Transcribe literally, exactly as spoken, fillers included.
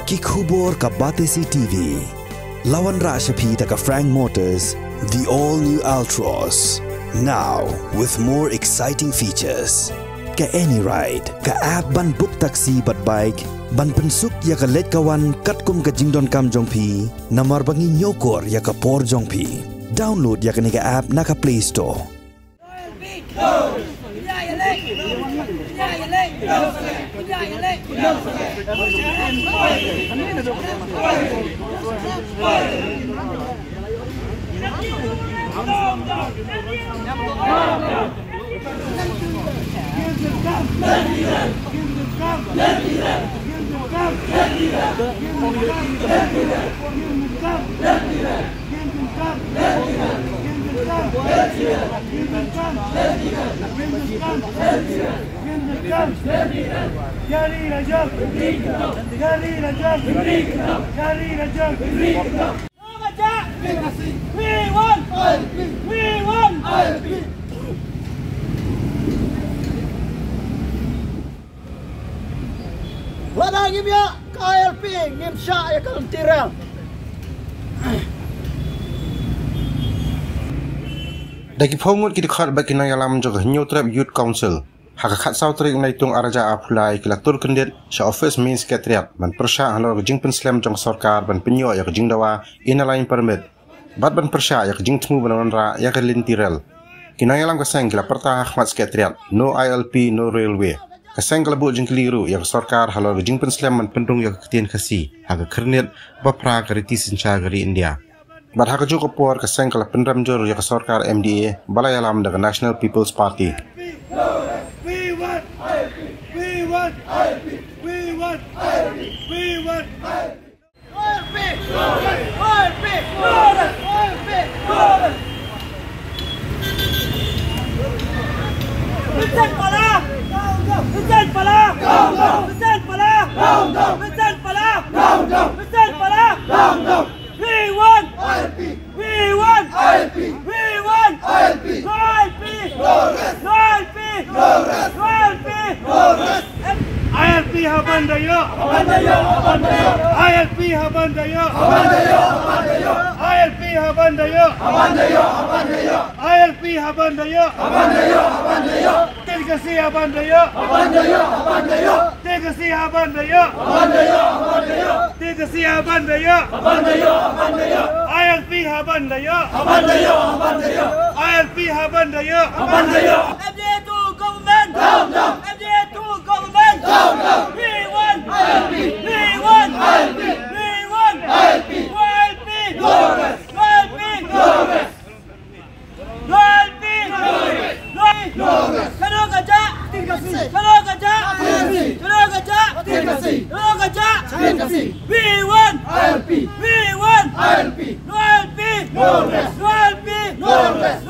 Ki khubor ka Batesi T V. La wanrah sha phi da ka Frank Motors, the all new Altroz. Now with more exciting features. Ka Any Ride, ka app ban book taxi bad bike, ban pynsuk ïa ka leit ka wan katkum ka jingdonkam jong phi, namar ba ngi ñiewkor ïa ka por jong phi. Download ïa kane ka app na ka Play Store. Lada ngim ïa ka I L P ngim shah ïa ka lynti rel. Da ki phew ngut ki dkhot bad ki nongïalam jong ka Hynñiewtrep Youth Council, ha ka khatsaw tarik Naitung arhajar arphew lai, ki la tur kyndit sha office Main Secretariat ban pyrshah halor ka jingpynslem jong ka sorkar ban pynïoh ïa ka jingdawa Inner Line Permit bad ban pyrshah ïa ka jingthmu ban wanrah ïa ka lynti rel. Ki nongïalam ka seng ki la pyrta ha khmat Secretariat, "No I L P, no railway." Ka seng ka la buh jingkylli ruh ïa ka sorkar halor ka jingpynslem ban pynrung ïa ka ktien Khasi ha ka khyrnit ba phra ka riti synshar ka ri India. Bad ha kajuh ka por ka seng ka la pynrem jur ïa ka sorkar M D A ba la ïalam da ka National People's Party. We want I L P. We want I L P. We want I L P. We want I L P. We want I L P. We want I L P. We want I L P. No I L P. No rest. No I L P. No rest. No I L P. No rest. I L P haba ban da ïoh. Haba ban da ïoh, haba ban da ïoh. I L P haba ban da ïoh. Haba ban da ïoh, haba ban da ïoh. I L P haba ban da ïoh. Haba ban da ïoh, haba ban da ïoh. I L P haba ban da ïoh. Haba ban da ïoh, haba ban da ïoh. Ktien Khasi haba ban da ïoh. Haba ban da ïoh, haba ban da ïoh. Ktien Khasi haba ban da ïoh. Haba ban da ïoh, haba ban da ïoh. Ktien Khasi haba ban da ïoh. Haba ban da ïoh, haba ban da ïoh. I L P haba ban da ïoh. Haba ban da ïoh, haba ban da ïoh. I L P haba ban da ïoh. Haba ban da ïoh. M D A to government. Down, down. M D A to government. Down, down. We want I L P. We want I L P. We want I L P. No I L P. No rest. No I L P. No rest. No I L P. No rest. No rest. Kano ka jah? Ktien Khasi. Kano ka jah? Ktien Khasi. Kano ka jah? Ktien Khasi. Kano ka jah? Ktien Khasi. We want I L P. We want I L P. No I L P. No rest. No I L P. No rest.